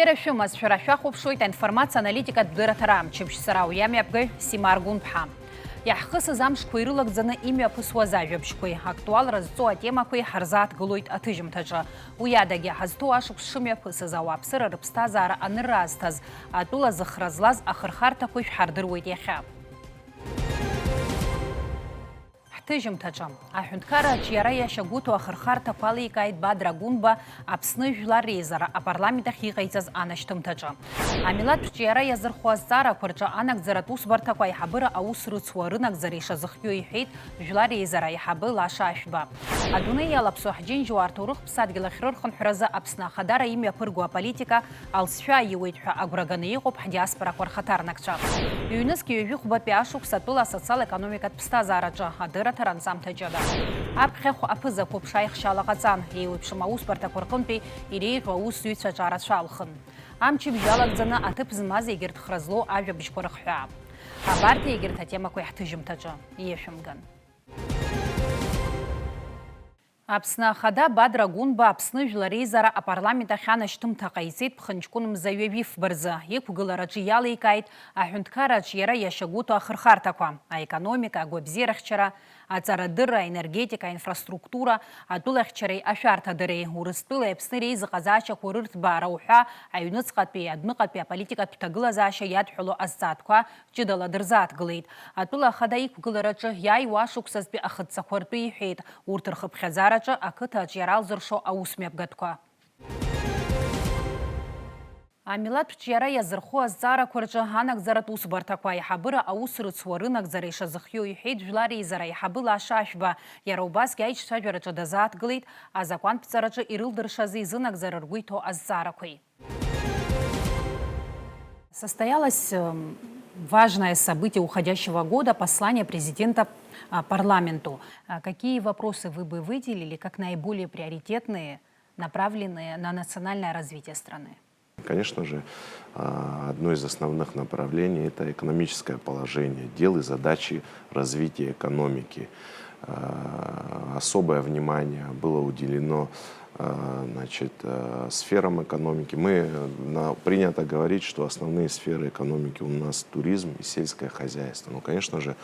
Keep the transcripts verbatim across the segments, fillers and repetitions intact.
Ера шәымаз, шәара шәахәаԥшуеит аинформациа аналитикатә дырраҭара амчыбжь, сара уи амҩаԥгаҩ Сима Аргәынԥҳа. Иаҳхысыз амшқәа ирылагӡаны имҩаԥысуаз ажәабжьқәеи, актуалра зҵоу атемақәеи ҳарзааҭгылоит аҭыжьымҭаҿы. Уи адагьы, ҳазҭоу ашықәс шымҩаԥысыз, ауааԥсыра рыԥсҭазаара анырра азҭаз, атәыла зыхра злаз ахырхарҭақәеи шәҳардыруеит иахьа. Ҳҭыжьымҭаҿы. Аҳәынҭқарра аҿиара иашьа гәыҭо ахырхарҭақәа аликааит Бадра Гәынба Аԥсны Жәлар Реизара апарламент ахь иҟаиҵаз анашьҭымҭаҿы. Амилаҭтә ҿиара иазырхо азҵаарақәа рҿы анагӡаратә усбарҭақәа аиҳабыра аус рыцуа рынагӡара ишазыхиоу иҳәеит Жәлар Реизара аиҳабы Лаша Ашәба. Адунеи иалаԥсоу ҳџьынџьуаа рҭоурых ԥсадгьыл ахь рырхынҳәразы Аԥсны Ахадара имҩаԥырго аполитика алҵшәа аиуеит ҳәа агәра ганы иҟоуп ҳдиаспорақәа рхаҭарнакцәа. Ҩнызқь ҩажәихәбатәи ашықәс атәыла асоциал-економикатә ԥсҭазаараҿы адырраҭара анҵамҭа ҷыда. Аԥхьахә аԥыза-қәыԥш аихшьала ҟаҵан, еиуеиԥшым аусбарҭақәа рҟынтәи иреиӷьу аусзуҩцәа аҿарацәа алхын. Амчыбжь алагӡаны аҭыԥ змаз егьырҭ хра злоу ажәабжьқәа рыхҳәаап. Абарҭ егьырҭ атемақәа иаҳҭыжьымҭаҿы иашәымган. Аԥсны Ахада Бадра Гәынба Аԥсны Жәлар Реизара апарламент ахь анашьҭымҭа ҟаиҵеит ԥхынҷкәын мза ҩажәи фба рзы. Иқәгылараҿы иаликааит аҳәынҭқарра аҿиара иашьа гәыҭо ахырхарҭақәа, аекономика, агәабзиарахьчара, аҵарадырра, аенергетика, аинфраструктура, атәылахьчареи ашәарҭадареи, Урыстәылеи Аԥсни реизыҟазаашьақәа рырҭбаара уҳәа аҩныҵҟатәи, адәныҟатәи аполитикатә ҭагылазаашьа иадҳәало азҵаатәқәа ҷыдала дырзааҭгылеит. Атәыла ахада иқәгылараҿы иааиуа ашықәсазтәи ахыдҵақәа ртәы иҳәеит, урҭ рхыԥхьаӡараҿы ақыҭа аҿиара алзыршо аусмҩаԥгатәқәа. Амилаҭтә ҿиара иазырхо азҵаарақәа рҿы анагӡаратә усбарҭақәа аиҳабыра аус рыцуа рынагӡара ишазыхиоу иҳәеит Жәлар Реизара аиҳабы Лаша Ашәба. Иара убасгьы аиҿцәажәараҿы дазааҭгылеит азакәантәҵараҿы ирылдыршаз изынагӡара ргәы иҭоу азҵаарақәеи. Состоялось, эм, важное событие уходящего года, послание президента, а, парламенту. А, какие вопросы вы бы выделили как наиболее приоритетные, направленные на национальное развитие страны? Конечно же, а, одно из основных направлений — это экономическое положение дел и задачи развития экономики. А, особое внимание было уделено, а, значит, а, сферам экономики. Мы, э, на-, принято говорить, что основные сферы экономики у нас — туризм и сельское хозяйство. Но, конечно же,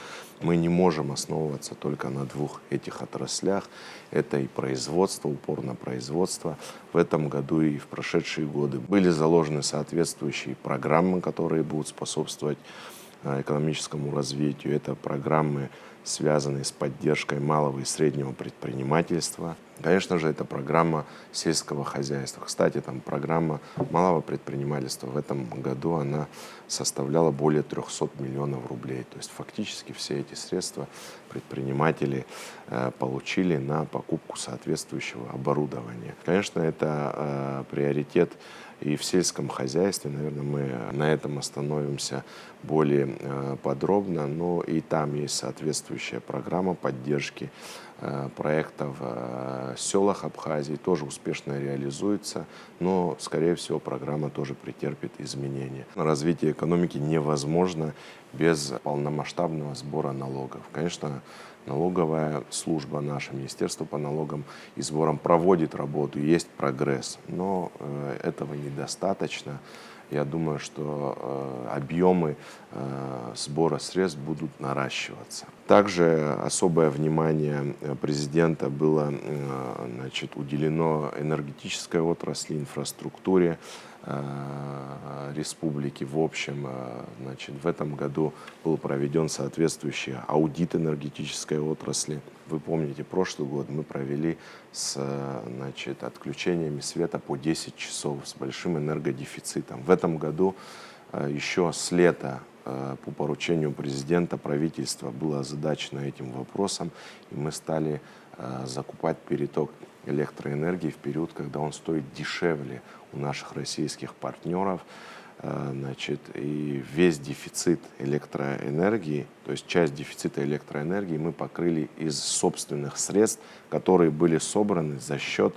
мы не можем основываться только на двух этих отраслях. Это и производство, упор на производство. В этом году и в прошедшие годы были заложены соответствующие программы, которые будут способствовать, э, экономическому развитию. Это программы, связанные с поддержкой малого и среднего предпринимательства. Конечно же, это программа сельского хозяйства. Кстати, там программа малого предпринимательства в этом году, она составляла более трёхсот миллионов рублей. То есть фактически все эти средства предприниматели, э, получили на покупку соответствующего оборудования. Конечно, это, э, приоритет и в сельском хозяйстве. Наверное, мы на этом остановимся более, э, подробно. Но и там есть соответствующая программа поддержки, э, проектов, э, в сёлах Абхазии. Тоже успешно реализуется. Но, скорее всего, программа тоже претерпит изменения. Развитие экономики невозможно без полномасштабного сбора налогов. Конечно, налоговая служба наша, Министерство по налогам и сборам проводит работу, есть прогресс, но, э, этого недостаточно. Я думаю, что, э, объёмы, э, сбора средств будут наращиваться. Также особое внимание, э, президента было, э, значит, уделено энергетической отрасли, инфраструктуре, э, республики. В общем, э, значит, в этом году был проведён соответствующий аудит энергетической отрасли. Вы помните, прошлый год мы провели с, э, значит, отключениями света по десять часов, с большим энергодефицитом. В этом году, э, ещё с лета, э, по поручению президента правительство было озадачено этим вопросом, и мы стали, э, закупать переток электроэнергии в период, когда он стоит дешевле у наших российских партнёров. Э, значит, и весь дефицит электроэнергии, то есть часть дефицита электроэнергии мы покрыли из собственных средств, которые были собраны за счёт,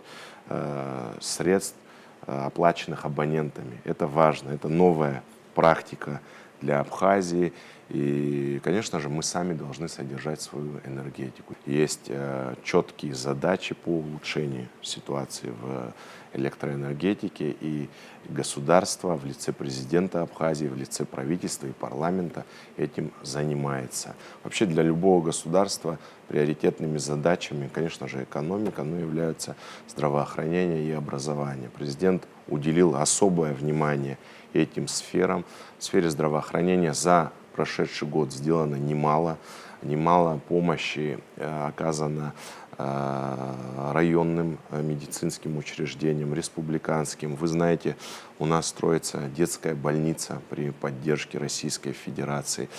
э, средств, э, оплаченных абонентами. Это важно, это новая практика для Абхазии. И, конечно же, мы сами должны содержать свою энергетику. Есть э, четкие задачи по улучшению ситуации в электроэнергетике, и государство в лице президента Абхазии, в лице правительства и парламента этим занимается. Вообще для любого государства приоритетными задачами, конечно же, экономика, но являются здравоохранение и образование. Президент уделил особое внимание этим сферам. В сфере здравоохранения за прошедший год сделано немало, немало помощи э, оказано э, районным э, медицинским учреждениям, республиканским. Вы знаете, у нас строится детская больница при поддержке Российской Федерации.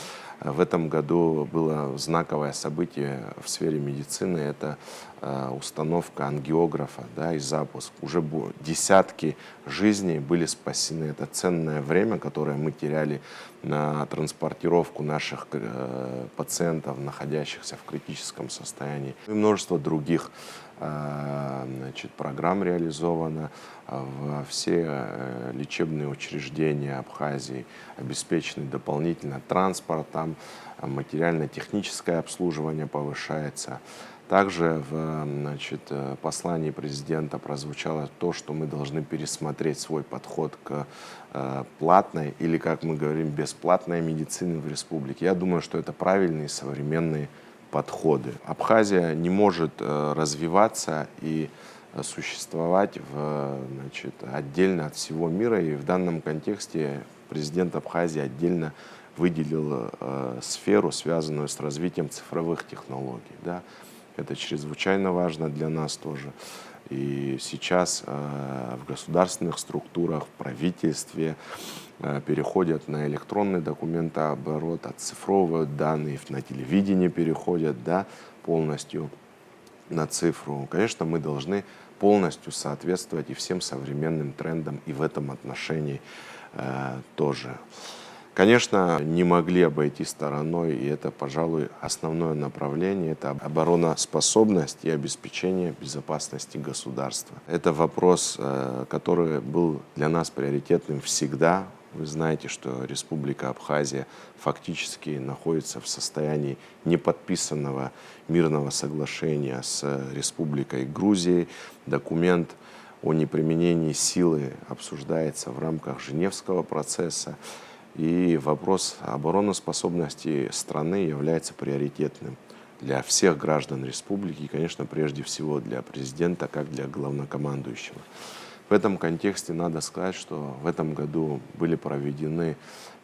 Э, В этом году было знаковое событие в сфере медицины. Это э, установка ангиографа, да, и запуск. Уже бу- десятки жизней были спасены. Это ценное время, которое мы теряли на транспортировку наших э, пациентов, находящихся в критическом состоянии. И множество других э, значит, программ реализовано. Э, в- Все э, лечебные учреждения Абхазии обеспечены дополнительно транспортом, э, материально-техническое обслуживание повышается. Также в значит, э, послании президента прозвучало то, что мы должны пересмотреть свой подход к э, платной или, как мы говорим, бесплатной медицине в республике. Я думаю, что это правильные современные подходы. Абхазия не может э, развиваться и э, существовать в, значит, отдельно от всего мира. И в данном контексте президент Абхазии отдельно выделил э, сферу, связанную с развитием цифровых технологий. Да? Это чрезвычайно важно для нас тоже. И сейчас э, в государственных структурах, в правительстве э, переходят на электронный документооборот, отцифровывают данные, на телевидении переходят, да, полностью на цифру. Конечно, мы должны полностью соответствовать и всем современным трендам и в этом отношении э, тоже. Конечно, не могли обойти стороной, и это, пожалуй, основное направление, это обороноспособность и обеспечение безопасности государства. Это вопрос, э, который был для нас приоритетным всегда. Вы знаете, что Республика Абхазия фактически находится в состоянии неподписанного мирного соглашения с Республикой Грузией. Документ о неприменении силы обсуждается в рамках Женевского процесса. И вопрос обороноспособности страны является приоритетным для всех граждан республики и, конечно, прежде всего для президента, как для главнокомандующего. В этом контексте надо сказать, что в этом году были проведены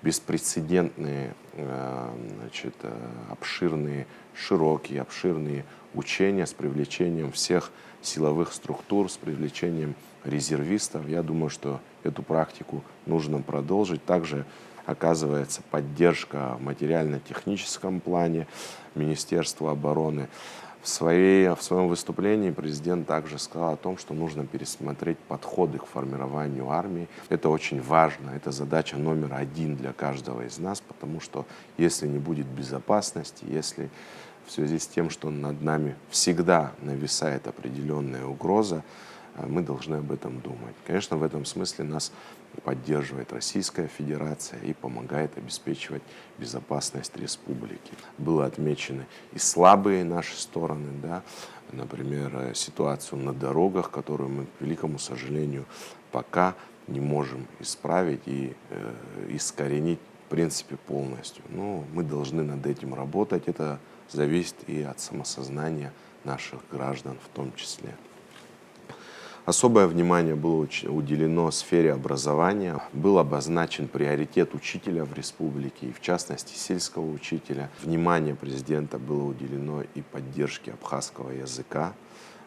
беспрецедентные, э, значит, э, обширные, широкие, обширные учения с привлечением всех силовых структур, с привлечением резервистов. Я думаю, что эту практику нужно продолжить. Также оказывается поддержка в материально-техническом плане Министерства обороны. В, своей, в своем выступлении президент также сказал о том, что нужно пересмотреть подходы к формированию армии. Это очень важно, это задача номер один для каждого из нас, потому что если не будет безопасности, если в связи с тем, что над нами всегда нависает определенная угроза, э, мы должны об этом думать. Конечно, в этом смысле нас поддерживает Российская Федерация и помогает обеспечивать безопасность республики. Было отмечены и слабые наши стороны, да, например, э, ситуацию на дорогах, которую мы, к великому сожалению, пока не можем исправить и э, искоренить, в принципе, полностью. Но мы должны над этим работать. Это зависит и от самосознания наших граждан в том числе. Особое внимание было уделено сфере образования. Был обозначен приоритет учителя в республике, и в частности сельского учителя. Внимание президента было уделено и поддержке абхазского языка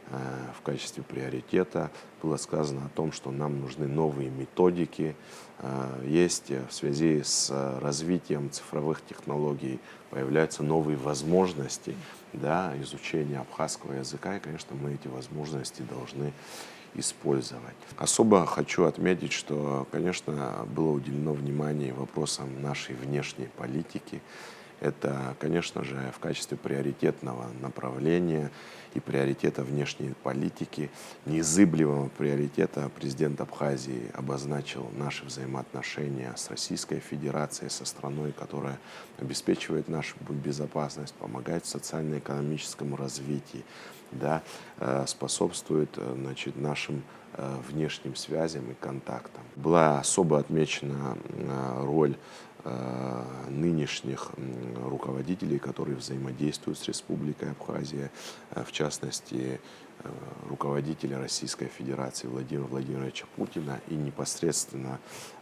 э, в качестве приоритета. Было сказано о том, что нам нужны новые методики. Э, есть в связи с развитием цифровых технологий появляются новые возможности, да, изучения абхазского языка, и, конечно, мы эти возможности должны использовать. Особо хочу отметить, что, конечно, было уделено внимание вопросам нашей внешней политики. Это, конечно же, в качестве приоритетного направления и приоритета внешней политики, незыблемого приоритета президент Абхазии обозначил наши взаимоотношения с Российской Федерацией, со страной, которая обеспечивает нашу безопасность, помогает в социально-экономическом развитии, да, э, способствует, э, значит, нашим э, внешним связям и контактам. Была особо отмечена э, роль э, нынешних м, руководителей, которые взаимодействуют с Республикой Абхазия, э, в частности, э, руководителя Российской Федерации Владимира Владимировича Путина и непосредственно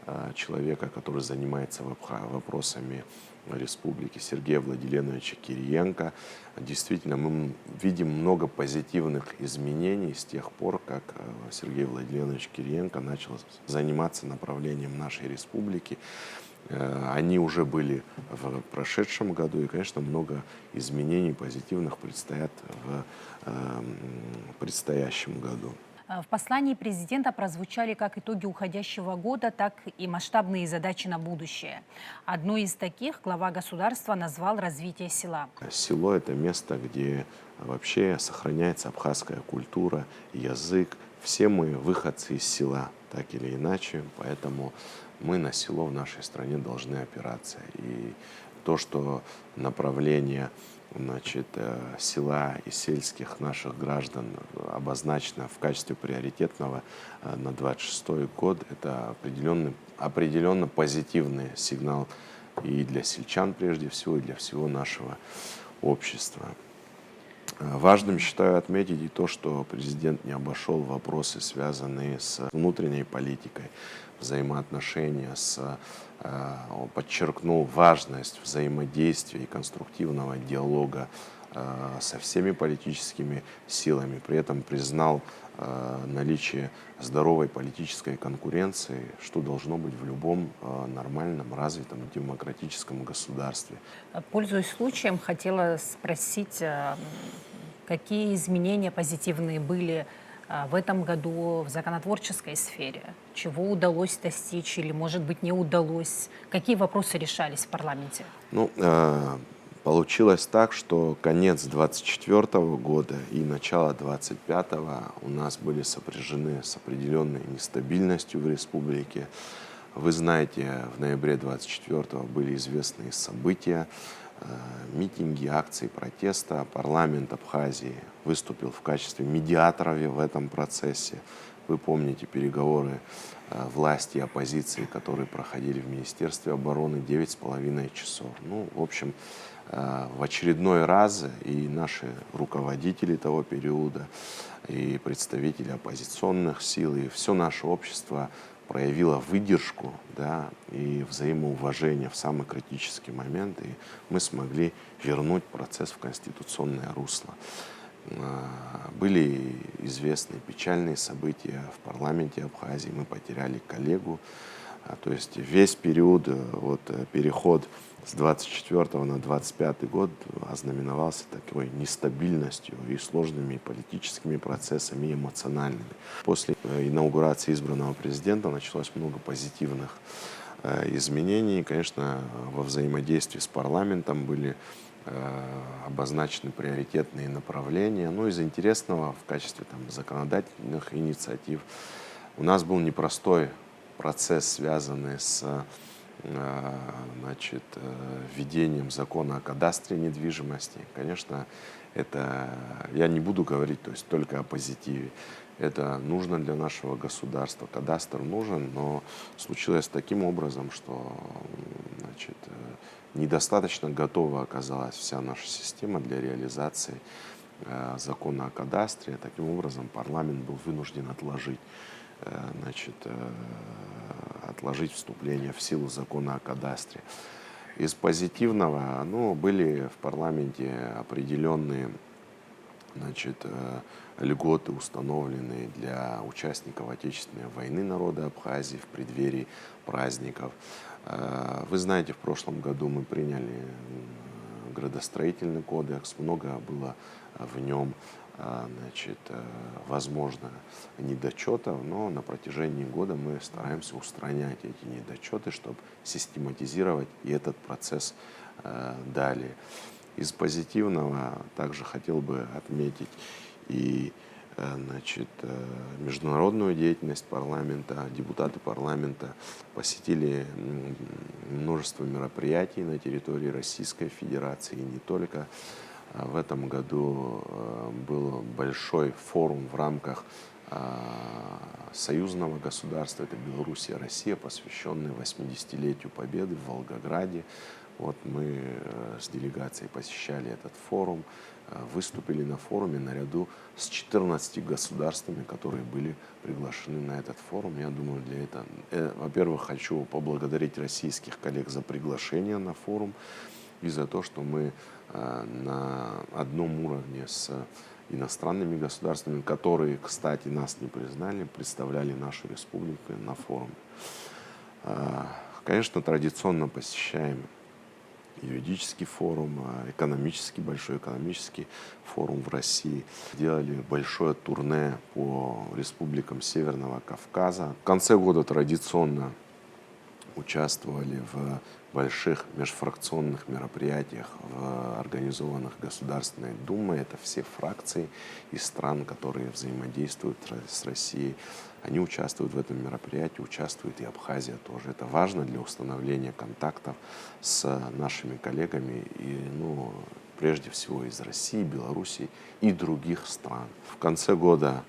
э, человека, который занимается в Абха- вопросами республики, Сергея Владиленовича Кириенко. Действительно, мы м- видим много позитивных изменений с тех пор, как э, Сергей Владиленович Кириенко начал заниматься направлением нашей республики. Э, Они уже были в прошедшем году, и, конечно, много изменений позитивных предстоят в эм, предстоящем году. В послании президента прозвучали как итоги уходящего года, так и масштабные задачи на будущее. Одной из таких глава государства назвал развитие села. Село — это место, где вообще сохраняется абхазская культура, язык. Все мы выходцы из села, так или иначе, поэтому мы на село в нашей стране должны опираться. И то, что направление значит, э, села и сельских наших граждан обозначено в качестве приоритетного э, на двадцать шестой год, это определенный, определенно позитивный сигнал и для сельчан прежде всего, и для всего нашего общества. Э, Важным считаю отметить и то, что президент не обошел вопросы, связанные с внутренней политикой, взаимоотношения с, э, он подчеркнул важность взаимодействия и конструктивного диалога э, со всеми политическими силами, при этом признал э, наличие здоровой политической конкуренции, что должно быть в любом э, нормальном, развитом, демократическом государстве. Пользуясь случаем, хотела спросить, э, какие изменения позитивные были э, в этом году в законотворческой сфере? Чего удалось достичь или, может быть, не удалось? Какие вопросы решались в парламенте? Ну, э, получилось так, что конец двадцать четвёртого года и начало двадцать пятого у нас были сопряжены с определенной нестабильностью в республике. Вы знаете, в ноябре двадцать четвёртого были известные события, э, митинги, акции протеста. Парламент Абхазии выступил в качестве медиатора в этом процессе. Вы помните переговоры э, власти и оппозиции, которые проходили в Министерстве обороны девять с половиной часов. Ну, в общем, э, в очередной раз и наши руководители того периода, и представители оппозиционных сил, и все наше общество проявило выдержку, да, и взаимоуважение в самый критический момент, и мы смогли вернуть процесс в конституционное русло. Были известны печальные события в парламенте Абхазии. Мы потеряли коллегу. А, То есть весь период, э, вот э, переход с двадцать четвёртого на двадцать пятый год ознаменовался такой нестабильностью и сложными политическими процессами, и эмоциональными. После э, инаугурации избранного президента началось много позитивных э, изменений. Конечно, во взаимодействии с парламентом были э, обозначены приоритетные направления. Ну, из интересного в качестве там, законодательных инициатив у нас был непростой процесс, связанный с э, значит, э, введением закона о кадастре недвижимости. Конечно, это я не буду говорить, то есть только о позитиве. Это нужно для нашего государства. Кадастр нужен, но случилось таким образом, что значит, э, недостаточно готова оказалась вся наша система для реализации э, закона о кадастре. Таким образом, парламент был вынужден отложить, э, значит, э, отложить вступление в силу закона о кадастре. Из позитивного, ну, были в парламенте определенные значит, э, льготы, установленные для участников Отечественной войны народа Абхазии в преддверии праздников. Э, Вы знаете, в прошлом году мы приняли м, градостроительный кодекс, много было в нем а, значит, э, возможно, недочетов, но на протяжении года мы стараемся устранять эти недочеты, чтобы систематизировать и этот процесс э, далее. Из позитивного также хотел бы отметить и э, значит, э, международную деятельность парламента. Депутаты парламента посетили множество мероприятий на территории Российской Федерации и не только. В этом году был большой форум в рамках союзного государства, это Белоруссия, Россия, посвященный восьмидесятилетию Победы в Волгограде. Вот мы с делегацией посещали этот форум, выступили на форуме наряду с четырнадцатью государствами, которые были приглашены на этот форум. Я думаю, для этого, э, во-первых, хочу поблагодарить российских коллег за приглашение на форум и за то, что мы э, на одном уровне с иностранными государствами, которые, кстати, нас не признали, представляли нашу республику на форуме. Э, Конечно, традиционно посещаем юридический форум, э, экономический, большой экономический форум в России. Делали большое турне по республикам Северного Кавказа. В конце года традиционно участвовали в больших межфракционных мероприятиях, в организованных Государственной Думой. Это все фракции из стран, которые взаимодействуют с Россией. Они участвуют в этом мероприятии, участвует и Абхазия тоже. Это важно для установления контактов с нашими коллегами и, ну, прежде всего из России, Белоруссии и других стран. В конце года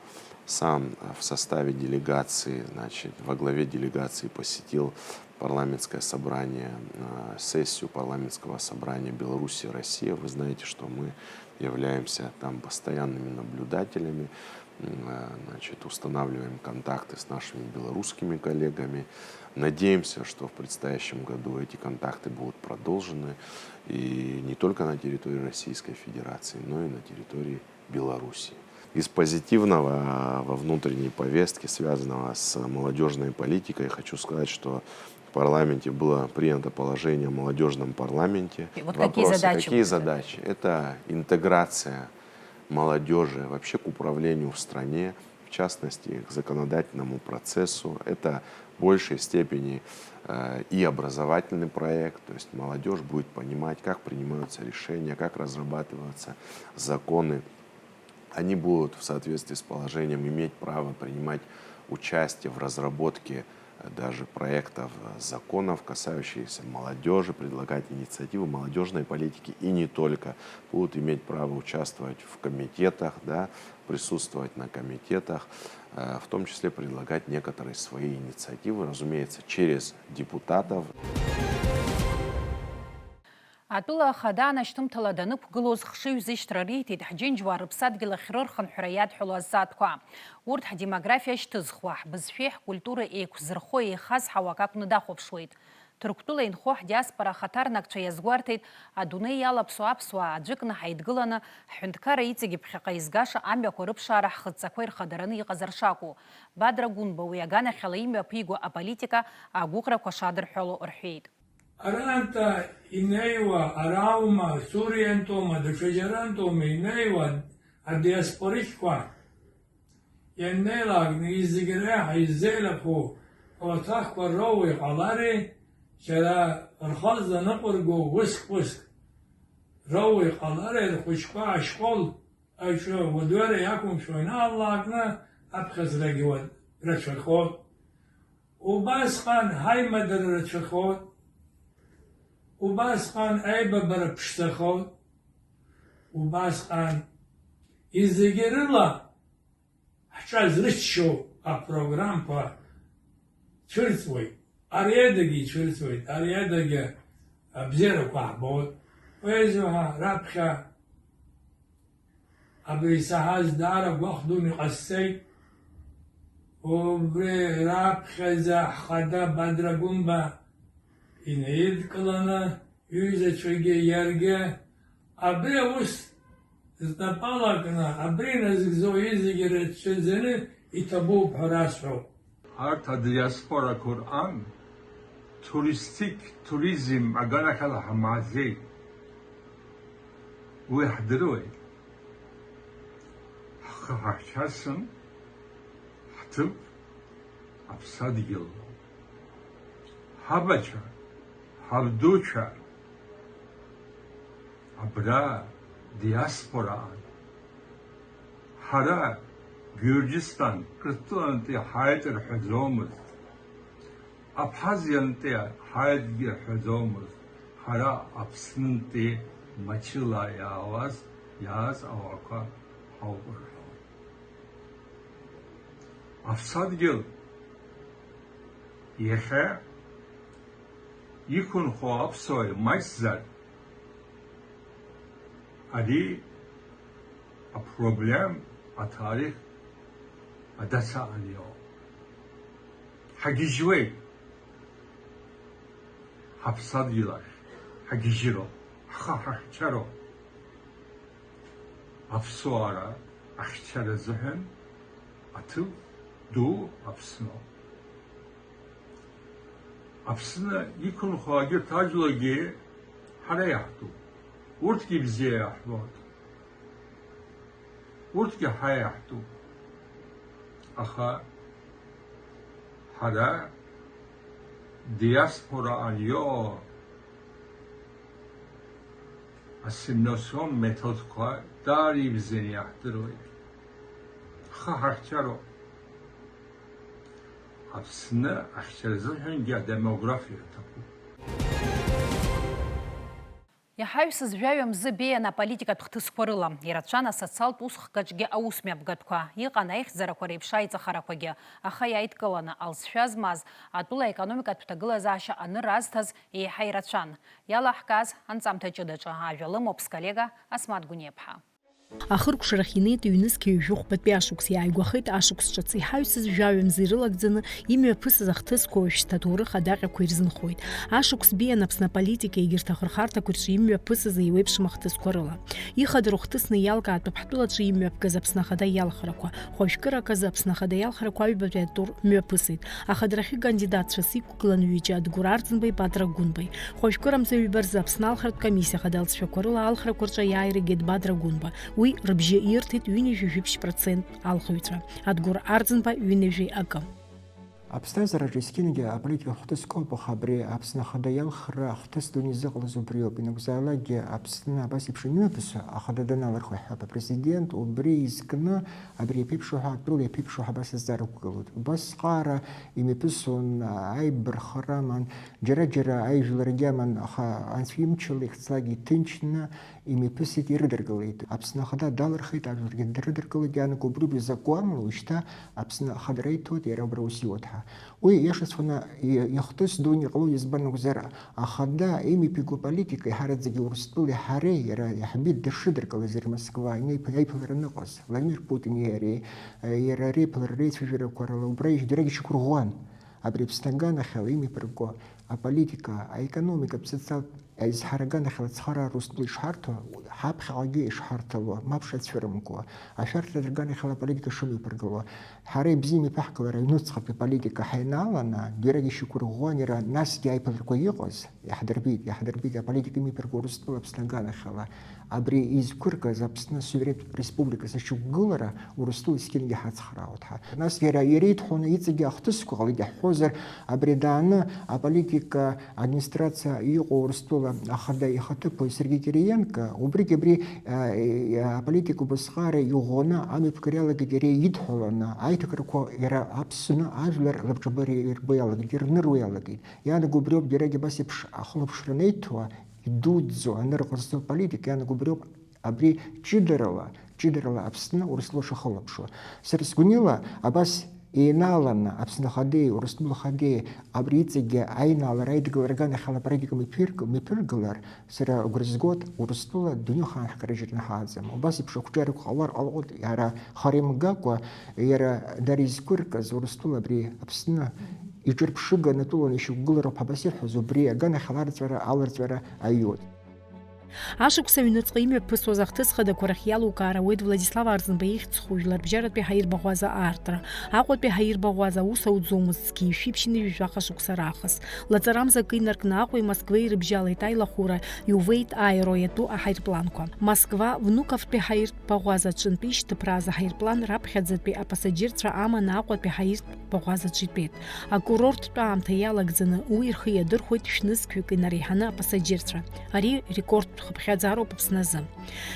сам в составе делегации, значит, во главе делегации посетил парламентское собрание, э, сессию парламентского собрания Беларуси-Россия. Вы знаете, что мы являемся там постоянными наблюдателями, э, значит, устанавливаем контакты с нашими белорусскими коллегами. Надеемся, что в предстоящем году эти контакты будут продолжены и не только на территории Российской Федерации, но и на территории Беларуси. Из позитивного во внутренней повестке, связанного с молодежной политикой, хочу сказать, что в парламенте было принято положение о молодежном парламенте. И вот какие задачи? Какие задачи? Это интеграция молодежи вообще к управлению в стране, в частности, к законодательному процессу. Это в большей степени э, и образовательный проект, то есть молодежь будет понимать, как принимаются решения, как разрабатываются законы. Они будут в соответствии с положением иметь право принимать участие в разработке даже проектов законов, касающихся молодежи, предлагать инициативы молодежной политики и не только, будут иметь право участвовать в комитетах, да, присутствовать на комитетах, э, в том числе предлагать некоторые свои инициативы, разумеется, через депутатов. Атәыла ахада анашьҭымҭала данықәгылоз хшыҩзышьҭра риҭеит ҳџьынџьуаа рыԥсадгьыл ахь рырхынҳәра иадҳәалоу азҵаатәқәа. Урҭ ҳдемографиа шьҭызхуа, ҳбызшәеи ҳкультуреи еиқәзырхо еихазҳауа акакәны дахәаԥшуеит. Ҭырқәтәыла инхо ҳдиаспора ахаҭарнакцәа иазгәарҭеит, адунеи иалаԥсоу аԥсуаа аӡәыкны ҳаидгыланы, ҳҳәынҭқарра иҵегьы ԥхьаҟа изгаша амҩақәа рыԥшаара ҳхыдҵақәа ирхадараны иҟазар шакәу. Бадра Гәынба уи аганахьала имҩаԥиго аполитика агәыӷрақәа шадырҳәало рҳәеит. Арантәи инеиуа, ара аума, Суриантәоума, даҽа џьарантәоума инеиуа адиаспорикқәа ианнеилак, зегь реиҳа иззеилахәу ауаҭахқәа роуа иҟалари, џьара рхы азаныҟәырго уск-уск роуа иҟалари, рхәыҷқәа ашкол аҿы уадаҩра иақәымшәо ианааллаакны аԥхьаӡарагьы рацәахоит. Убасҟан ҳаимадара рацәахоит. Убасҟан аибабара ԥшӡахоит. Убасҟан изегьы рыла ҳҿазрыччо апрограммқәа цәырҵуеит. Ари адагьы ицәырҵуеит, ари адагьы абзиарақәа ҳбоит. Поезиа ҳәа раԥхьа Абри исаҳаз даара гәахә дуны иҟасҵеит. Убри раԥхьаӡа ҳхада Бадра Гәымба инаидкыланы, иҩызацәагьы иаргьы абри аус знапала кны, абри иназыгӡо изегьы рацәаӡаны иҭабуп ҳәа расҳәоит. Арҭ адиаспорақәа рҟан туристик, туризм аганахьала ҳамааӡеит. Уи ҳдыруеит. Ҳаҳчасын ҳҭыԥ аԥсадгьыл, ҳабацәа, ҳабдуцәа, абра диаспораан, ҳара Георгисҭан Қырҭтәылантәи ҳааит рҳәаӡомызт, Абхазиантәи ҳааитгьы рҳәаӡомызт, ҳара Аԥснынтәи мчыла иаауаз, иааз ауаҩқәа ҳауп рҳәон. Аԥсадгьыл иахьа иқәынхо аԥсуаа имаҷзар, ари апроблем аҭоурых адацаан иоуп. Ҳагьежьуеит. Ҳаԥсадгьыл ахь ҳагьежьыроуп, ҳхы ҳахьчароуп. Аԥсуара ахьчара азыҳәан аҭыԥ ду Аԥсноуп. Аԥсны иқәынхо егьырҭ ажәлагьы ҳара иаҳтәуп. Урҭгьы бзиа иаҳбоит. Урҭгьы ҳа иаҳтәуп. Аха ҳара диаспораан иҟоу асимилиацион методқәа даара ибзианы иаҳдыруеит. Ҳхы ҳахьчароуп. Аԥсны ахьчара азыҳәангьы адемографиа аҭахуп. Иҳаҩсыз жәаҩа мзы беиан аполитикатә хҭысқәа рыла. Ирацәан асоциалтә усхкаҿгьы аусмҩаԥгатәқәа. Иҟан аихьӡарақәа реиԥш аиҵахарақәагьы. Аха иааидкыланы алҵшәа змаз, атәыла аекономикатә ҭагылазаашьа аныр азҭаз еиҳа ирацәан. Иалаҳкааз анҵамҭа ҷыдаҿы ажәа лымоуп сколлега Асмаҭ Гәыниаԥҳа. Ахыркәшарахь инеит ҩнызқьи ҩажәи хәбатәи ашықәс, иааигәахеит ашықәс ҿыц. Иҳаҩсыз жәаҩа мза ирылагӡаны имҩаԥысыз ахҭысқәа уажәшьҭа аҭоурых адаҟьақәа ирзынхоит. Ашықәс беиан Аԥсны аполитика егьырҭ ахырхарҭақәа рҿы имҩаԥысыз еиуеиԥшым ахҭысқәа рыла. Ихадароу хҭысны иалкаатәуп ҳтәылаҿы имҩаԥгаз Аԥсны Ахада иалхрақәа. Хәажәкыраказы Аԥсны Ахада иалхрақәа аҩбатәи атур мҩаԥысит. Ахадарахьы кандидатцәас иқәгылан ҩыџьа, Адгәыр Арӡынбеи Бадра Гәынбеи. Хәажәкырамза ҩба рзы Аԥсны алхратә комиссиа ахада алҵшәақәа рыла алхрақәа рҿы иааирагеит Бадра Гәынба. Уи рыбжьы ирҭеит ҩынҩажәи жәиԥшь процент алхыҩцәа, Адгәыр Арӡынба ҩынҩажәи акы. Аԥсҭазаараҿы есқьынгьы аполитика хҭысқәоуп, аха абри Аԥсны Ахада иалхра ахҭыс дуны изыҟалаз убриоуп. Ианакәзаалакгьы Аԥсны абас еиԥш имҩаԥысуа ахада даналырхуа иҳәап, апрезидент убри изкны абри иаԥеиԥшу ҳәа, атәыла иаԥеиԥшу ҳәа абас азҵаара ықәгылоит. Убас зҟаара имҩаԥысуан аибархара аман, џьара-џьара аижәларагьы аман, аха анцәа имчала ихьӡлакгьы иҭынчны имҩаԥысит, ирыдыркылеит. Аԥсны Ахада далырхит, ажәларгьы дрыдыркылеит, иаанаго убри убри закәанла уажәшьҭа Аԥсны Ахада реиҭоит, иара убра ус иуеит ҳәа. Уи иашаҵәҟьаны и-, ихҭыс дуны иҟалоит, избан акәзар, Ахада имҩаԥиго аполитика иаҳараӡагьы Урыстәылеи ҳареи, иара иаҳбеит дышрыдыркылаз иара Москва, инаиԥ-, аиԥылара аныҟаз, Владимир Путини иареи, э, иара реиԥылара реицәажәарақәа рыла убра ишь-, дара ишьақәырӷәӷәан. Абри Аԥсны аганахьала имҩаԥырго аполитика, аекономикатә, социалтә аизҳара аганахьала ацхыраара Урыстәыла ишҳарҭо, ҳаԥхьаҟагьы ишҳарҭало, мап шацәырымкуа, ашәарҭаратә аганахьала аполитика шымҩаԥыргало, ҳара ибзианы иԥаҳгалар аҩнуҵҟатәи аполитика ҳаинааланы, џьарагьы ишьақәырӷәӷәан иара, насгьы аиԥыларақәа иҟаз, иаҳдырбеит, иаҳдырбеит аполитика имҩаԥырго Урыстәыла Аԥсны аганахьала. Абри изқәыргаз Аԥсны суверенитәтә республика зышьақәгылара Урыстәыла есқьынгьы ҳацхраауеит ҳәа. Нас иара иреидҳәоны иҵегьы ахҭысқәа ҟалеит, иаҳҳәозар, абри дааны аполитика администрациа иҟоу Урыстәыла ахада ихаҭыԥуаҩ Сергеи Кириенко, убригь абри, а, а, аполитика убасҟаара иӷәӷәаны амҩаԥгара иалагеит, иара идҳәаланы аиҭакрақәа иара Аԥсны ажәлар лабҿаба ирбо иалагеит, ирныруа иалагеит. Иаанаго убриоуп, џьарагьы абас еиԥш ахылаԥшра анеиҭо, идуӡӡо анырҟазҵо аполитика иаанаго убриоуп, абри ҷыдарала, ҷыдарала Аԥсны Урыстәыла шахылаԥшуа. Сара сгәаныла, абас еинааланы Аԥсны Ахадеи, Урыстәыла Ахадеи абри иҵегьгьы аинаалара аидгылара аганахьала аполитика мҩаԥирк-, мҩаԥыргалар, сара агәра згоит, Урыстәыла дунеихаан ҳкарыжьраны ҳааӡам. Убас еиԥш ақәҿиарақәа ҟалар ҟалҟьоит, иара хара имгакәа, иара дара изқәыркыз Урыстәыла абри Аԥсны иҿырԥшыга анатәыланы ишьақәгылароуп ҳәа абас иҳәаз, убри аганахьала арҵәара, аларҵәара аиуеит. Ашықәс аҩныҵҟа имҩаԥысуаз ахҭыс хадақәа рахь иалукаар ауеит Владислав Арӡынба ихьӡ зху жәларбжьаратәи ҳаирбаӷәаза аартра. Аҟәатәи ҳаирбаӷәаза аус ауӡомызт зқьи жәшәи ԥшьынҩажәи жәаха шықәса раахыс. Лаҵарамза акы инаркны Аҟәеи Москвеи ирыбжьалеит аилахәыра, иувеит аеро иатәу аҳаирпланқәа. Москва, Внуковтәи ҳаирбаӷәаза аҿынтә ишьҭыԥрааз аҳаирплан раԥхьаӡатәи апасаџьырцәа аманы Аҟәатәи ҳаирбаӷәазаҿы итәеит. Акурорттә аамҭа иалагӡаны уи рхы иадырхәоит шәнызқьҩык инареиҳаны апасаџьырцәа. Ари рекордтә хыԥхьаӡароуп Аԥсны азы.